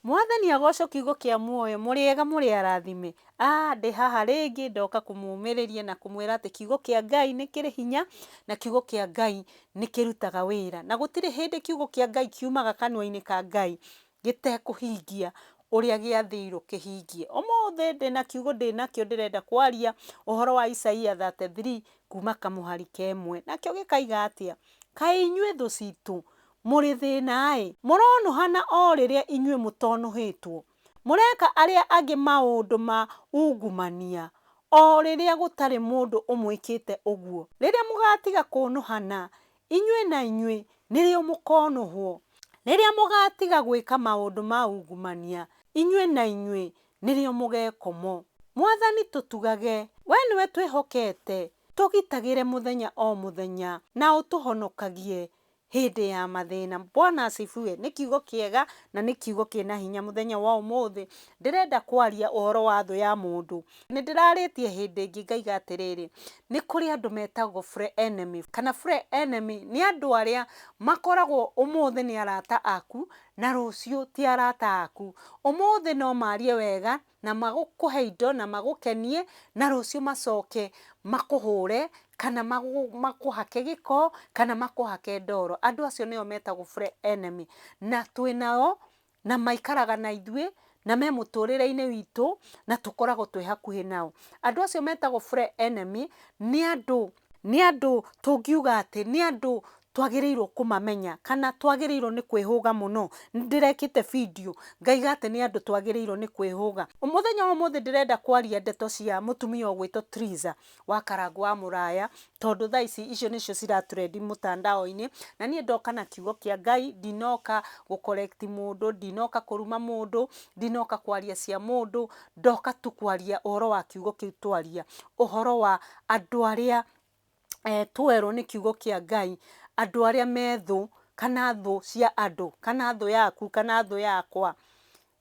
Mwathani agocwo kiugo kĩa muoyo, mũrĩ ega mũrĩ arathime. Ah, ndĩ haha rĩngĩ ndoka kũmũmĩrĩria na kũmwĩra atĩ kiugo kĩa Ngai nĩ kĩrĩ hinya na kiugo kĩa Ngai nĩ kĩrutaga wĩra. Na gũtirĩ hĩndĩ kiugo kĩa Ngai kiumaga kanua-inĩ ka Ngai gĩtekũhingia ũrĩa gĩathĩirwo kĩhingie. Ũmũthĩ ndĩna kiugo ndĩnakĩo ndĩrenda kwaria ũhoro wa Isaia 33 kuma kamũhari ka ĩmwe. Nakĩo gĩkaiga atĩa? Kaĩ inyuĩ thũ citũ Mũrĩ thĩna-ĩ! Mũronũhana o rĩrĩa inyuĩ mũtonũhĩtwo. Mũreka arĩa angĩ maũndũ ma ungumania, o rĩrĩa gũtarĩ mũndũ ũmwĩkĩte ũguo. Rĩrĩa mũgaatiga kũũnũhana, inyuĩ na inyuĩ nĩrĩo mũkoonũhwo. Rĩrĩa mũgaatiga gwĩka maũndũ ma ungumania, inyuĩ na inyuĩ nĩrĩo mũgeekwo mo. Mwathani tũtugage, wee nĩwe twĩhokete, tũgitagĩre mũthenya o mũthenya, na ũtũhonokagie hĩndĩ ya mathĩna. Bwana asifiwe. Nĩ kiugo kĩega na nĩ kiugo kĩna hinya. Mũthenya wa ũmũthĩ ndĩrenda kwaria ũhoro wa thũ ya mũndũ. Nĩ ndĩrarĩtie hĩndĩ ĩngĩ ngaiga atĩrĩrĩ, nĩ kũrĩ andũ metagwo frenemy, kana frenemy nĩ andũ arĩa makoragwo ũmũthĩ nĩ arata aku na rũciũ ti arata aku. Ũmũthĩ no marie wega na magũkũhe indo na magũkenie, na rũciũ macoke makũhũre kana makũhake gĩko kana makũhake ndoro. Andũ acio nĩo metagwo frenemy. Na twĩ nao na maikaraga na ithuĩ na me mũtũrĩre-inĩ witũ na tũkoragwo twĩ hakuhĩ nao. Andũ acio metagwo frenemy nĩ andũ nĩ andũ tũngiuga atĩ nĩ andũ twagĩrĩirwo kũmamenya kana twagĩrĩirwo nĩ kwĩhũga mũno. Nĩ ndĩrekĩte video ngaiga atĩ nĩ andũ twagĩrĩirwo nĩ kwĩhũga. Mũthenya wa ũmũthĩ ndĩrenda kwaria ndeto cia mũtumia ũgwĩtwo Triza wa Karangũ wa Mũraya, tondũ thaa ici icio nĩcio cira trend mũtandao-inĩ. Na niĩ ndoka na kiugo kĩa Ngai, ndinoka gũ correct mũndũ, ndinoka kũruma mũndũ, ndinoka kwaria cia mũndũ, ndoka tu kwaria ũhoro wa kiugo kĩu twaria, ũhoro wa andũ arĩa twerwo nĩ kiugo kĩa Ngai, andũ arĩa me thũ, kana thũ cia andũ, kana thũ yaku, kana thũ yakwa.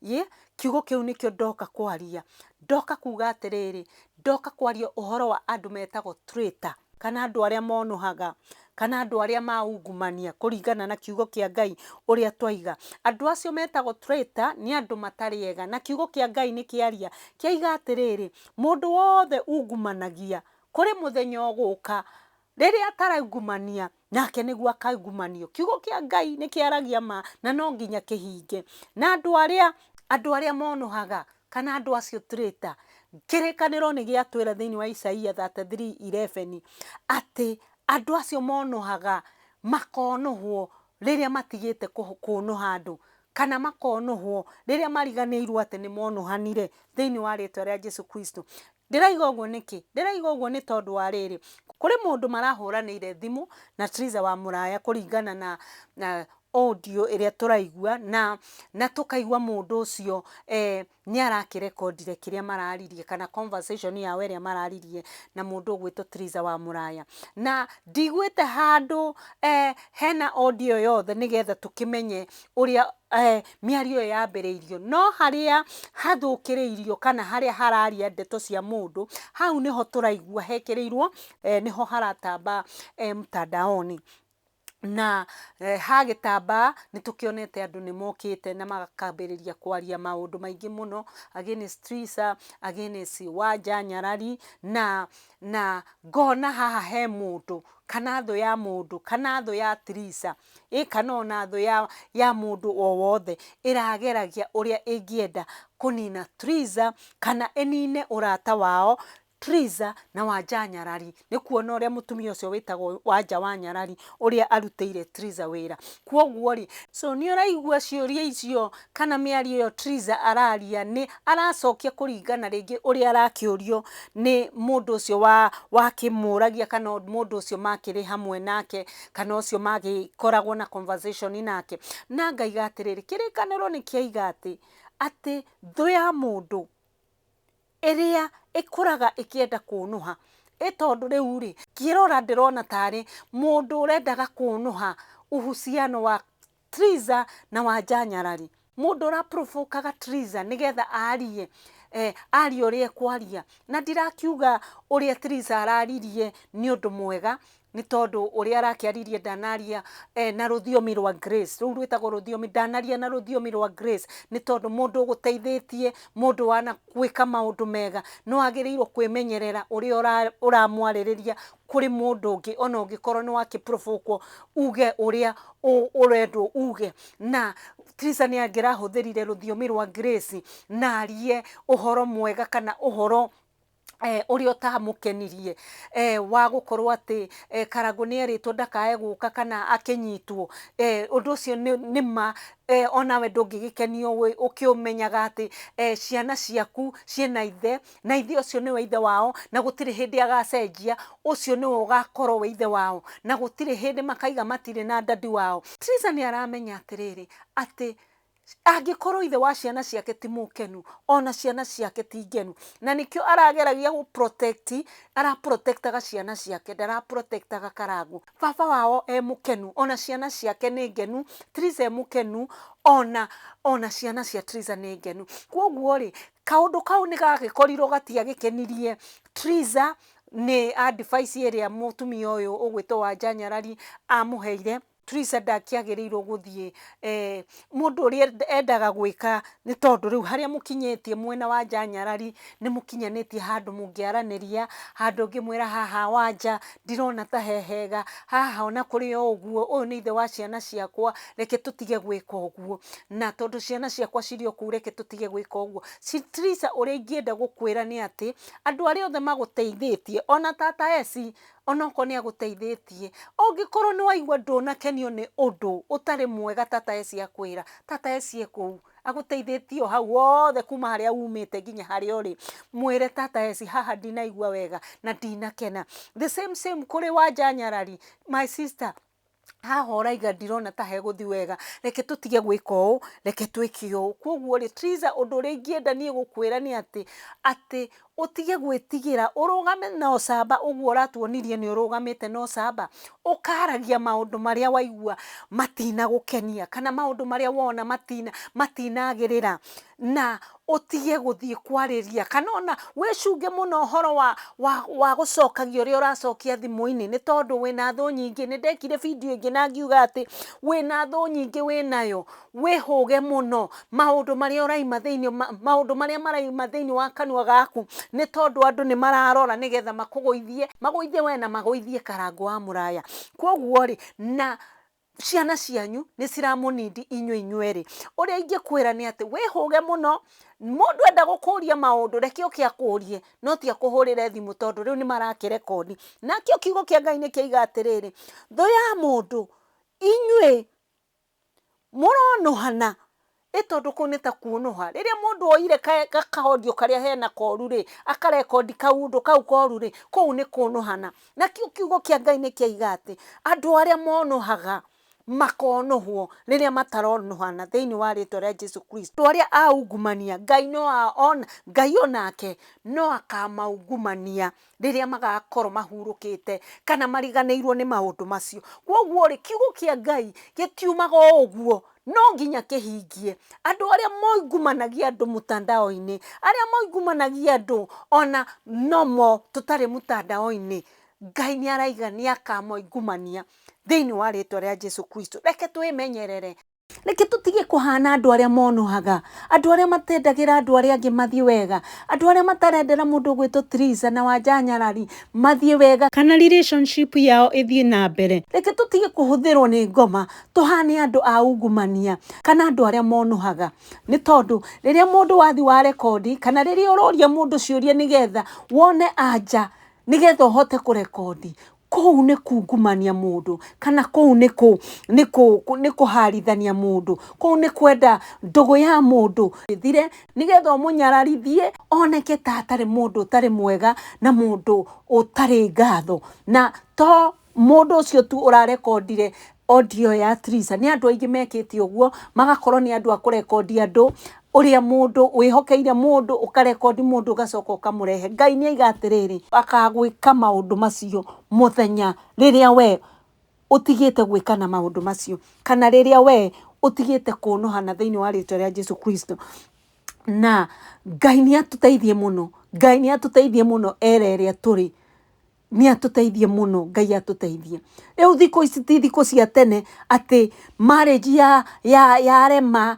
Ĩ, kiugo kĩu nĩkĩo ndoka kwaria. Ndoka kuga atĩrĩrĩ, ndoka kwaria ũhoro wa andũ metagwo traitor, kana andũ arĩa monũhaga, kana andũ arĩa maungumania kũringana na kiugo kĩa Ngai ũrĩa twaiga. Andũ acio metagwo traitor nĩ andũ matarĩ ega, na kiugo kĩa Ngai nĩ kĩaria, kĩaiga atĩrĩrĩ, mũndũ wothe ungumanagia Kũrĩ mũthenya ũgũka rĩrĩa ataraungumania nake nĩguo akaungumanio. Kiugo kĩa Ngai nĩ kĩaragia ma na no nginya kĩhinge. Na andũ arĩa andũ arĩa monũhaga kana andũ acio traitor, kĩrĩkanĩro nĩ gĩatwĩra thĩinĩ wa Isaia 33:11 atĩ andũ acio monũhaga makonũhwo rĩrĩa matigĩte kũnũha andũ, kana makonũhwo rĩrĩa mariganĩirwo atĩ nĩ monũhanire thĩinĩ wa rĩtwa rĩa Jesu Kristo. Ndĩraiga ũguo nĩkĩ? Ndĩraiga ũguo nĩ tondũ wa rĩrĩ, kũrĩ mũndũ marahũranĩire thimũ na Triza wa Mũraya kũringana na na audio ĩrĩa tũraigua na na tũkaigua mũndũ ũcio nĩ arakĩrekondire kĩrĩa mararirie kana conversation yao ĩrĩa mararirie na mũndũ ũgwĩtwo Triza wa Mũraya. Na ndiguĩte handũ hena audio yothe nĩgetha tũkĩmenye ũrĩa mĩario ĩyo yambĩrĩirio, no harĩa hathũkĩrĩirio kana harĩa hararia ndeto cia mũndũ, hau nĩho tũraigua hekĩrĩirwo, nĩho haratamba mtandaoni. Na hagĩtamba nĩ tũkĩonete andũ nĩ mokĩte na makambĩrĩria kwaria maũndũ maingĩ mũno against Triza, against Wanja Nyarari, na na ngona haha he mũndũ kana thũ ya mũndũ kana thũ ya Triza Ĩ kana o na thũ ya, ya mũndũ o wothe ĩrageragia ũrĩa ĩngĩenda kũnina Triza kana ĩnine ũrata wao Triza na Wanja Nyarari. Nĩ kuona ũrĩa mũtumia ũcio wĩtagwo Wanja wa Nyarari ũrĩa arutĩire Triza wĩra. Kwoguo rĩ, so nĩ ũraigua ciũria icio kana mĩario ĩyo Triza araria nĩ aracokia kũringana rĩngĩ ũrĩa arakĩũrio nĩ mũndũ ũcio wa wakĩmũragia kana mũndũ ũcio makĩrĩ hamwe nake kana ũcio magĩkoragwo na conversation nake. Na ngaiga atĩrĩrĩ, kĩrĩkanĩro nĩ kĩaiga atĩ, atĩ thũ ya mũndũ ĩrĩa ĩkũraga ĩkĩenda kũnũha, ĩ tondũ rĩu rĩ, ngĩrora ndĩrona tarĩ mũndũ ũrendaga kũnũha uhusiano wa Triza na Wanja Nyarari. Mũndũ ũra provoke aga Triza nĩgetha arie, arie ũrĩa ekwaria. Na ndirakiuga ũrĩa Triza araririe nĩ ũndũ mwega, Nĩ tondũ ũrĩa arakĩaririe ndanaria na rũthiomi rwa grace, rũu rwĩtagwo rũthiomi, ndanaria na rũthiomi rwa grace, nĩ tondũ mũndũ ũgũteithĩtie, mũndũ wanakwĩka maũndũ mega, nĩ wagĩrĩirwo kwĩmenyerera ũrĩa ũramwarĩrĩria kũrĩ mũndũ ũngĩ, ona ũngĩkorwo nĩ wakĩ provoke wo uge ũrĩa ũrendwo uge. Na Triza nĩ angĩrahũthĩrire rũthiomi rwa grace na arie ũhoro mwega kana ũhoro ũrĩa ũtamũkenirie wa gũkorwo atĩ Karangũ nĩ erĩtwo ndakae gũka kana akĩnyitwo. Ũndũ ũcio nĩ ma onawe ndũngĩgĩkenio ũkĩũmenyaga atĩ ciana ciaku ciĩna ithe na ithe ũcio nĩwe ithe wao na gũtirĩ hĩndĩ agacenjia, ũcio nĩwe ũgakorwo wĩ ithe wao na gũtirĩ hĩndĩ makaiga matirĩ na daddy wao. Triza nĩ aramenya atĩrĩrĩ, atĩ Angĩkorwo ithe wa ciana ciake ti mũkenu, ona ciana ciake ti ngenu. Na nĩkĩo arageragia gũ protect, ara protect aga ciana ciake, ndara protect aga Karangũ. Baba wao e mũkenu, ona ciana ciake nĩ ngenu, Triza e mũkenu, ona ona ciana cia Triza nĩ ngenu. Kwoguo rĩ, kaũndũ kau nĩ gagĩkorirwo gatiagĩkenirie Triza nĩ advice ĩrĩa mũtumia ũyũ ũgwĩtwo Wanja Nyarari amũheire. Triza ndakĩagĩrĩirwo gũthiĩ mũndũ ũrĩa endaga gwĩka nĩ tondũ rĩu harĩa mũkinyĩtie mwena wa nja nyarari nĩ mũkinyanĩtie handũ mũngĩaranĩria, handũ ũngĩmwĩra haha Wanja ndirona ta he hega, haha ona kũrĩ o ũguo ũyũ nĩ ithe wa ciana ciakwa reke tũtige gwĩka ũguo, na tondũ ciana ciakwa cirĩ o kũu reke tũtige gwĩka ũguo. Triza ũrĩa ingĩenda gũkwĩra nĩ atĩ andũ arĩa othe magũteithĩtie ona tata Esi Onokorwo nĩ agũteithĩtie, ũngĩkorwo nĩ waigua ndũnakenio nĩ ũndũ ũtarĩ mwega tata Esi akwĩra, tata Esi e kũu, agũteithĩtie o hau hothe kuma harĩa umĩte nginya harĩa ũrĩ, mwĩre tata Esi haha ndinaigua wega na ndinakena. The same same kũrĩ Wanja Nyarari, my sister, haha ũraiga ndirona ta hegũthiĩ wega, reke tũtige gwĩka ũũ, reke twĩke ũũ. Koguo rĩ, Triza ũndũ ũrĩa ingĩenda niĩ gũkwĩra nĩ atĩ, atĩ ũtige gwĩtigĩra, ũrũgame na ũcamba ũguo ũratuonirie nĩ ũrũgamĩte na ũcamba, ũkaragia maũndũ marĩa waigua matinagũkenia, kana maũndũ marĩa wona matinagĩrĩra. Na ũtige gũthiĩ kwarĩria kana ona wĩcunge mũno ũhoro wa, wa, wa gũcokagia ũrĩa ũracokia thimũ-inĩ nĩ tondũ wĩna thũ nyingĩ. Nĩ ndekire video ĩngĩ na ngiuga atĩ wĩna thũ nyingĩ wĩnayo, wĩhũge mũno maũndũ marĩa ũraima thĩinĩ, maũndũ marĩa maraima thĩinĩ wa kanua gaku nĩ tondũ andũ nĩ mararora nĩgetha makũgũithie, magũithie we na magũithie Karangũ wa Mũraya. Kwoguo rĩ, na Ciana cianyu nĩ ciramũnindi inyuĩ inyuerĩ. Ũrĩa ingĩkwĩra nĩ atĩ wĩhũge mũno, mũndũ enda gũkũria maũndũ reke oke akũrie, no ti akũhũrĩre thimũ tondũ rĩu nĩ marakĩrekondi. Nakĩo kiugo kĩa Ngai nĩ kĩaiga atĩrĩrĩ, thũ ya mũndũ, inyuĩ mũronũhana Ĩ tondũ kũu nĩ ta kuũnũha. Rĩrĩa mũndũ oire ka audio karĩa hena koru rĩ, akarekondi kaũndũ kau koru rĩ, kũu nĩ kũnũhana. Nakĩo kiugo kĩa Ngai nĩ kĩaiga atĩ, andũ arĩa monũhaga makonũhwo rĩrĩa mataronũhana thĩinĩ wa rĩtwa rĩa Jesu Kristo. Andũ arĩa aungumania, Ngai no Ngai onake no akamaungumania rĩrĩa magakorwo mahurũkĩte kana mariganĩirwo nĩ maũndũ macio. Kwoguo rĩ, kiugo kĩa Ngai gĩtiumaga o ũguo, no nginya kĩhingie. Andũ arĩa moingumanagia andũ mtandao-inĩ, arĩa moingumanagia andũ ona nomo tũtarĩ mtandao-inĩ, Ngai nĩ araiga nĩ akamoingumania thĩinĩ wa rĩtwa rĩa Jesu Kristo. Reke twĩmenyerere. Reke tũtige kũhana andũ arĩa monũhaga, andũ arĩa matendagĩra andũ arĩa angĩ mathiĩ wega, andũ arĩa matarendera mũndũ ũgwĩtwo Triza na Wanja Nyarari mathiĩ wega kana relationship yao ĩthiĩ na mbere. Reke tũtige kũhũthĩrwo nĩ ngoma tũhane andũ a ungumania kana andũ arĩa monũhaga, nĩ tondũ rĩrĩa mũndũ wathiĩ wa rekondi kana rĩrĩa ũroria mũndũ ciũria nĩgetha wone anja nĩgetha ũhote kũrekondi, kũu nĩ kungumania mũndũ kana kũu nĩ kũ nĩ kũ nĩ kũharithania mũndũ, kũu nĩ kwenda ndũgũ ya mũndũ ĩthire nĩgetha ũmũnyararithie oneke ta atarĩ mũndũ ũtarĩ mwega na mũndũ ũtarĩ ngatho. Na to mũndũ ũcio tu ũrarekondire audio ya Triza, nĩ andũ aingĩ mekĩte ũguo, magakorwo nĩ andũ a kũrekondi andũ, ũrĩa mũndũ wĩhokeire mũndũ, ũkarekondi mũndũ ũgacoka ũkamũrehe. Ngai nĩ aiga atĩrĩrĩ, akagwĩka maũndũ macio mũthenya rĩrĩa we ũtigĩte gwĩkana maũndũ macio, kana rĩrĩa we ũtigĩte kũnũhana thĩinĩ wa rĩtwa rĩa Jesu Kristo. Na Ngai nĩ atũteithie mũno, Ngai nĩ atũteithie mũno era ĩrĩa tũrĩ. Nĩ atũteithie mũno, Ngai atũteithie. Rĩu thikũ ici ti thikũ cia tene atĩ marriage ya ya yarema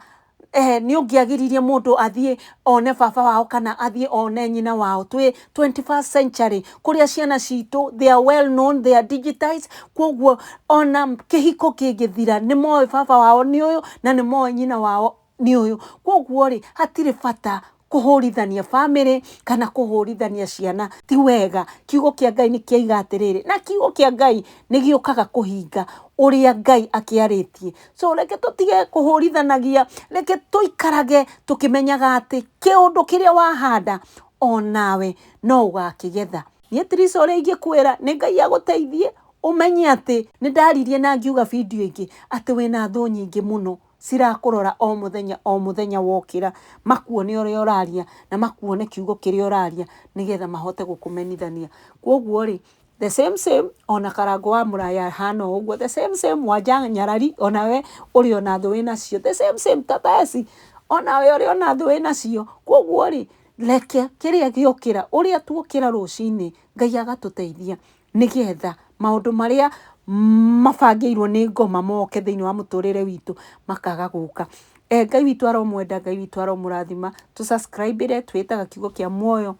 nĩ ũngĩagiririe mũndũ athiĩ one baba wao kana athiĩ one nyina wao. Twĩ 21st century kũrĩa ciana citũ they are well known, they are digitized, kwoguo ona kĩhiko kĩngĩthira nĩ moĩ baba wao nĩ ũyũ na nĩ moĩ nyina wao nĩ ũyũ. Kwoguo rĩ, hatirĩ bata kũhũrithania bamĩrĩ kana kũhũrithania ciana, ti wega. Kiugo kĩa Ngai nĩ kĩaiga atĩrĩrĩ, na kiugo kĩa Ngai nĩ gĩũkaga kũhinga ũrĩa Ngai akĩarĩtie. So reke tũtige kũhũrithanagia, reke tũikarage tũkĩmenyaga atĩ kĩũndũ kĩrĩa wahanda onawe no ũgakĩgetha. Niĩ Teresa ũrĩa ingĩkwĩra nĩ Ngai agũteithie ũmenye atĩ nĩ ndaririe na ngiuga video ĩngĩ atĩ wĩna thũ nyingĩ mũno. Cirakũrora o mũthenya o mũthenya wokĩra, makuone ũrĩa ũraria na makuone kiugo kĩrĩa ũraria nĩgetha mahote gũkũmenithania. Kwoguo rĩ, the same same ona Karangũ wa Mũraya ahana o ũguo, the same same Wanja Nyarari onawe ũrĩ ona thũ wĩnacio, the same same Tata Esi onawe ũrĩ ona thũ wĩnacio. Kwoguo rĩ, reke kĩrĩa gĩokĩra, ũrĩa tuokĩra rũcinĩ, Ngai agatũteithia nĩgetha maũndũ marĩa mabangĩirwo nĩ ngoma moke thĩinĩ wa mũtũrĩre witũ makaga gũka. Ngai witũ aromwenda, Ngai witũ aromũrathima. Tũ subscribe ĩre, twĩtaga Kiugo kĩa Muoyo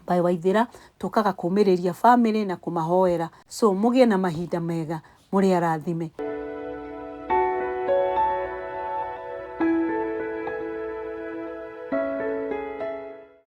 by Waithĩra, tũkaga kũmĩrĩria bamĩrĩ na kũmahoera. So mũgĩe na mahinda mega, mũrĩ arathime.